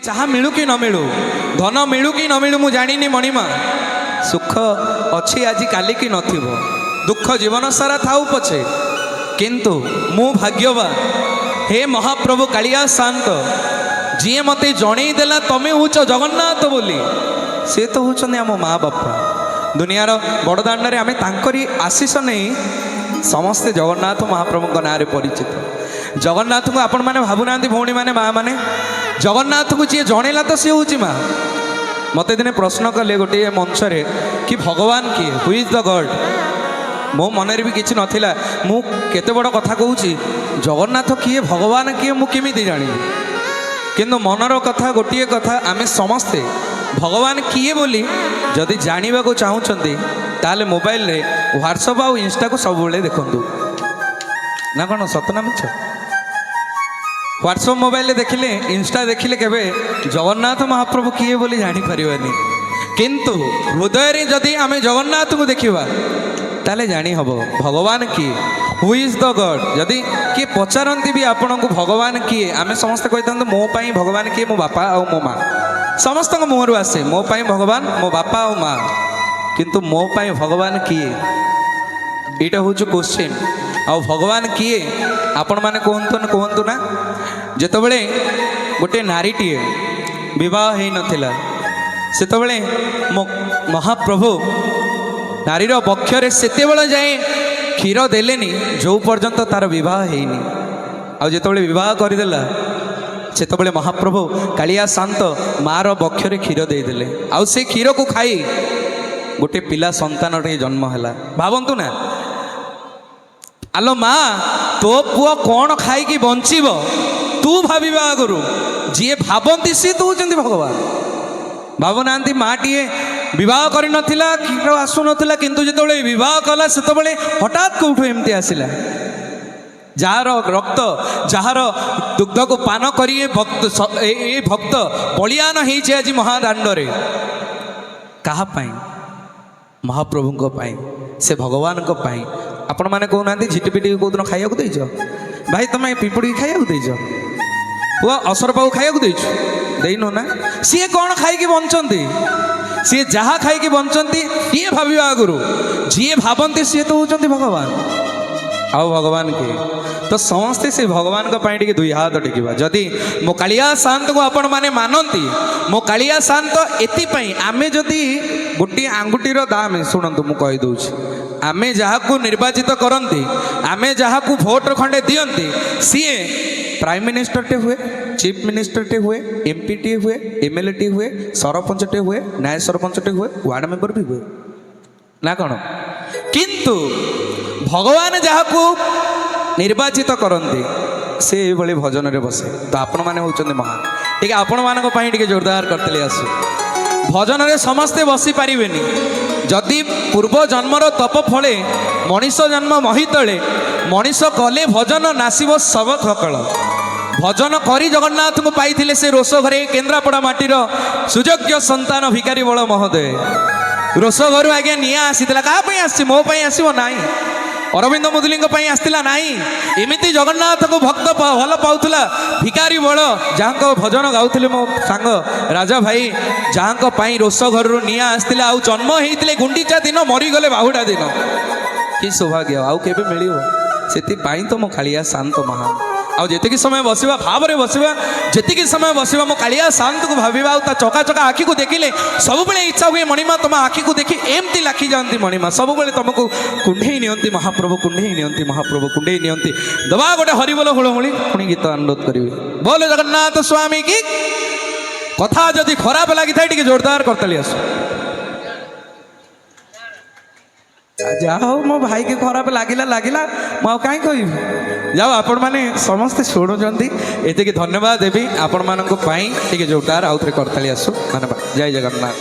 ଯାହା ମିଳୁ କି ନ ମିଳୁ, ଧନ ମିଳୁ କି ନ ମିଳୁ ମୁଁ ଜାଣିନି ମଣିମା, ସୁଖ ଅଛି ଆଜି କାଲି କି ନଥିବ, ଦୁଃଖ ଜୀବନ ସାରା ଥାଉ ପଛେ, କିନ୍ତୁ ମୁଁ ଭାଗ୍ୟବାନ। ହେ ମହାପ୍ରଭୁ କାଳିଆ ଶାନ୍ତ, ଯିଏ ମୋତେ ଜଣେଇ ଦେଲା ତମେ ହେଉଛ ଜଗନ୍ନାଥ ବୋଲି, ସେ ତ ହେଉଛନ୍ତି ଆମ ମା ବାପା। ଦୁନିଆର ବଡ଼ଦାଣ୍ଡରେ ଆମେ ତାଙ୍କରି ଆଶିଷ ନେଇ ସମସ୍ତେ ଜଗନ୍ନାଥ ମହାପ୍ରଭୁଙ୍କ ନାଁରେ ପରିଚିତ। ଜଗନ୍ନାଥଙ୍କୁ ଆପଣମାନେ ଭାବୁନାହାନ୍ତି ଭଉଣୀମାନେ, ମା ମାନେ, ଜଗନ୍ନାଥଙ୍କୁ ଯିଏ ଜଣେଇଲା ତ ସିଏ ହେଉଛି ମା। ମୋତେ ଦିନେ ପ୍ରଶ୍ନ କଲେ ଗୋଟିଏ ମଞ୍ଚରେ କି ଭଗବାନ କିଏ, who is the ଗଡ୍। ମୋ ମନରେ ବି କିଛି ନଥିଲା, ମୁଁ କେତେ ବଡ଼ କଥା କହୁଛି, ଜଗନ୍ନାଥ କିଏ ଭଗବାନ କିଏ ମୁଁ କେମିତି ଜାଣିବି। କିନ୍ତୁ ମନର କଥା ଗୋଟିଏ କଥା, ଆମେ ସମସ୍ତେ ଭଗବାନ କିଏ ବୋଲି ଯଦି ଜାଣିବାକୁ ଚାହୁଁଛନ୍ତି ତାହେଲେ ମୋବାଇଲରେ ହ୍ୱାଟ୍ସଆପ୍ ଆଉ ଇନଷ୍ଟାକୁ ସବୁବେଳେ ଦେଖନ୍ତୁ। ନା କ'ଣ ସତ ନା ମିଛ? ହ୍ୱାଟ୍ସଆପ୍ ମୋବାଇଲରେ ଦେଖିଲେ, ଇନଷ୍ଟା ଦେଖିଲେ କେବେ ଜଗନ୍ନାଥ ମହାପ୍ରଭୁ କିଏ ବୋଲି ଜାଣିପାରିବାନି। କିନ୍ତୁ ହୃଦୟରେ ଯଦି ଆମେ ଜଗନ୍ନାଥଙ୍କୁ ଦେଖିବା ତାହେଲେ ଜାଣି ହେବ ଭଗବାନ କିଏ, who is the ଗଡ୍। ଯଦି କିଏ ପଚାରନ୍ତି ବି ଆପଣଙ୍କୁ ଭଗବାନ କିଏ, ଆମେ ସମସ୍ତେ କହିଥାନ୍ତୁ ମୋ ପାଇଁ ଭଗବାନ କିଏ, ମୋ ବାପା ଆଉ ମୋ ମା। ସମସ୍ତଙ୍କ ମୁହଁରୁ ଆସେ ମୋ ପାଇଁ ଭଗବାନ ମୋ ବାପା ଆଉ ମା। କିନ୍ତୁ ମୋ ପାଇଁ ଭଗବାନ କିଏ, ଏଇଟା ହେଉଛି କୋଶ୍ଚିନ୍। ଆଉ ଭଗବାନ କିଏ ଆପଣମାନେ କୁହନ୍ତୁ ନା, କୁହନ୍ତୁ ନା। ଯେତେବେଳେ ଗୋଟେ ନାରୀଟିଏ ବିବାହ ହେଇନଥିଲା, ସେତେବେଳେ ମୋ ମହାପ୍ରଭୁ ନାରୀର ବକ୍ଷରେ ସେତେବେଳେ ଯାଏଁ କ୍ଷୀର ଦେଲେନି ଯେଉଁ ପର୍ଯ୍ୟନ୍ତ ତାର ବିବାହ ହେଇନି। ଆଉ ଯେତେବେଳେ ବିବାହ କରିଦେଲା, ସେତେବେଳେ ମହାପ୍ରଭୁ କାଳିଆ ଶାନ୍ତ ମାର ବକ୍ଷରେ କ୍ଷୀର ଦେଇଦେଲେ। ଆଉ ସେ କ୍ଷୀରକୁ ଖାଇ ଗୋଟେ ପିଲା ସନ୍ତାନଟିଏ ଜନ୍ମ ହେଲା। ଭାବନ୍ତୁ ନା, ଆଲୋ ମା, ତୋ ପୁଅ କ'ଣ ଖାଇକି ବଞ୍ଚିବ ତୁ ଭାବିବା ଆଗରୁ ଯିଏ ଭାବନ୍ତି ସିଏ ତ ହେଉଛନ୍ତି ଭଗବାନ। ଭାବୁନାହାନ୍ତି, ମାଟିଏ ବିବାହ କରିନଥିଲା, କ୍ଷୀର ଆସୁନଥିଲା, କିନ୍ତୁ ଯେତେବେଳେ ବିବାହ କଲା ସେତେବେଳେ ହଠାତ୍ କେଉଁଠୁ ଏମିତି ଆସିଲା, ଯାହାର ରକ୍ତ ଯାହାର ଦୁଗ୍ଧକୁ ପାନ କରି ଏ ଭକ୍ତ ଏ ଭକ୍ତ ବଳିଆନ ହେଇଛି ଆଜି ମହାଦାଣ୍ଡରେ। କାହା ପାଇଁ? ମହାପ୍ରଭୁଙ୍କ ପାଇଁ, ସେ ଭଗବାନଙ୍କ ପାଇଁ। ଆପଣମାନେ କହୁନାହାନ୍ତି, ଝିଟିପିଟିକୁ କେଉଁଦିନ ଖାଇବାକୁ ଦେଇଛ? ଭାଇ, ତମେ ପିମ୍ପୁଡ଼ିକି ଖାଇବାକୁ ଦେଇଛ? ପୁଅ ଅସରପାକୁ ଖାଇବାକୁ ଦେଇଛୁ? ଦେଇନୁ ନା? ସିଏ କ'ଣ ଖାଇକି ବଞ୍ଚନ୍ତି? ସିଏ ଯାହା ଖାଇକି ବଞ୍ଚନ୍ତି ସିଏ ଭାବିବା ଆଗରୁ ଯିଏ ଭାବନ୍ତି ସିଏ ତ ହେଉଛନ୍ତି ଭଗବାନ। ଆଉ ଭଗବାନ କିଏ? ତ ସମସ୍ତେ ସେ ଭଗବାନଙ୍କ ପାଇଁ ଟିକେ ଦୁଇ ହାତ ଟେକିବା। ଯଦି ମୋ କାଳିଆ ସାନ୍ତଙ୍କୁ ଆପଣମାନେ ମାନନ୍ତି, ମୋ କାଳିଆ ସାନ୍ତ ଏଥିପାଇଁ ଆମେ ଯଦି ଗୋଟିଏ ଆଙ୍ଗୁଠିର ଦାମ, ଶୁଣନ୍ତୁ ମୁଁ କହିଦେଉଛି, ଆମେ ଯାହାକୁ ନିର୍ବାଚିତ କରନ୍ତି, ଆମେ ଯାହାକୁ ଭୋଟ ଖଣ୍ଡେ ଦିଅନ୍ତି, ସିଏ ପ୍ରାଇମ୍ ମିନିଷ୍ଟରଟେ ହୁଏ, ଚିଫ୍ ମିନିଷ୍ଟରଟେ ହୁଏ, ଏମ୍ପିଟିଏ ହୁଏ, ଏମ୍ଏଲ୍ଏଟିଏ ହୁଏ, ସରପଞ୍ଚଟେ ହୁଏ, ନ୍ୟାୟ ସରପଞ୍ଚଟେ ହୁଏ, ୱାର୍ଡ଼ ମେମ୍ବର ବି ହୁଏ, ନା କ'ଣ? କିନ୍ତୁ ଭଗବାନ ଯାହାକୁ ନିର୍ବାଚିତ କରନ୍ତି ସେ ଏଇଭଳି ଭଜନରେ ବସେ। ତ ଆପଣମାନେ ହେଉଛନ୍ତି ମହାନ। ଟିକେ ଆପଣମାନଙ୍କ ପାଇଁ ଟିକେ ଜୋରଦାର କରିଥିଲେ ଆସୁ। ଭଜନରେ ସମସ୍ତେ ବସି ପାରିବେନି। ଯଦି ପୂର୍ବ ଜନ୍ମର ତପ ଫଳେ ମଣିଷ ଜନ୍ମ ମହିତଳେ, ମଣିଷ କଲେ ଭଜନ ନାଶିବ ସବ ସକଳ। ଭଜନ କରି ଜଗନ୍ନାଥଙ୍କୁ ପାଇଥିଲେ ସେ ରୋଷ ଘରେ କେନ୍ଦ୍ରାପଡ଼ା ମାଟିର ସୁଯୋଗ୍ୟ ସନ୍ତାନ ଭିକାରୀ ବଳ ମହୋଦୟ। ରୋଷ ଘରୁ ଆଜ୍ଞା ନିଆଁ ଆସିଥିଲା। କାହା ପାଇଁ ଆସିଛି? ମୋ ପାଇଁ ଆସିବ ନାହିଁ, ଅରବିନ୍ଦ ମୁଦୁଲିଙ୍କ ପାଇଁ ଆସିଥିଲା ନାହିଁ। ଏମିତି ଜଗନ୍ନାଥଙ୍କୁ ଭକ୍ତ ଭଲ ପାଉଥିଲା ଭିକାରୀ ବଳ, ଯାହାଙ୍କ ଭଜନ ଗାଉଥିଲେ ମୋ ସାଙ୍ଗ ରାଜା ଭାଇ, ଯାହାଙ୍କ ପାଇଁ ରୋଷ ଘରରୁ ନିଆଁ ଆସିଥିଲା। ଆଉ ଜନ୍ମ ହେଇଥିଲେ ଗୁଣ୍ଡିଚା ଦିନ, ମରିଗଲେ ବାହୁଡ଼ା ଦିନ। କି ସୌଭାଗ୍ୟ ଆଉ କେବେ ମିଳିବ? ସେଥିପାଇଁ ତ ମୋ କାଳିଆ ଶାନ୍ତ ମହାନ। ଆଉ ଯେତିକି ସମୟ ବସିବା ଭାବରେ ବସିବା, ଯେତିକି ସମୟ ବସିବା ମୋ କାଳିଆ ଶାନ୍ତକୁ ଭାବିବା। ଆଉ ତା ଚକା ଚକା ଆଖିକୁ ଦେଖିଲେ ସବୁବେଳେ ଇଚ୍ଛା ହୁଏ ମଣିମା ତମ ଆଖିକୁ ଦେଖି ଏମିତି ଲାଖି ଯାଆନ୍ତି ମଣିମା, ସବୁବେଳେ ତମକୁ କୁଣ୍ଢେଇ ନିଅନ୍ତି ମହାପ୍ରଭୁ, କୁଣ୍ଢେଇ ନିଅନ୍ତି ମହାପ୍ରଭୁ, କୁଣ୍ଢେଇ ନିଅନ୍ତି। ଦବା ଗୋଟେ ହରିବୋଲ ହୁଳହୁଳି, ପୁଣି ଗୀତ ଅନୁରୋଧ କରିବି। ବୋଲ ଜଗନ୍ନାଥ ସ୍ୱାମୀ କି। କଥା ଯଦି ଖରାପ ଲାଗିଥାଏ ଟିକେ ଜୋରଦାର କରତାଳି ଆସୁ। ଯାହା ହଉ ମୋ ଭାଇକି ଖରାପ ଲାଗିଲା ଲାଗିଲା, ମୁଁ ଆଉ କାହିଁ କହିବି। ଯାଉ ଆପଣମାନେ ସମସ୍ତେ ଶୁଣୁଛନ୍ତି, ଏତିକି ଧନ୍ୟବାଦ ଦେବି ଆପଣମାନଙ୍କ ପାଇଁ। ଟିକେ ଜୋରଦାର ଆଉ ଥରେ କରତାଳି ଆସୁ। ଧନ୍ୟବାଦ, ଜୟ ଜଗନ୍ନାଥ।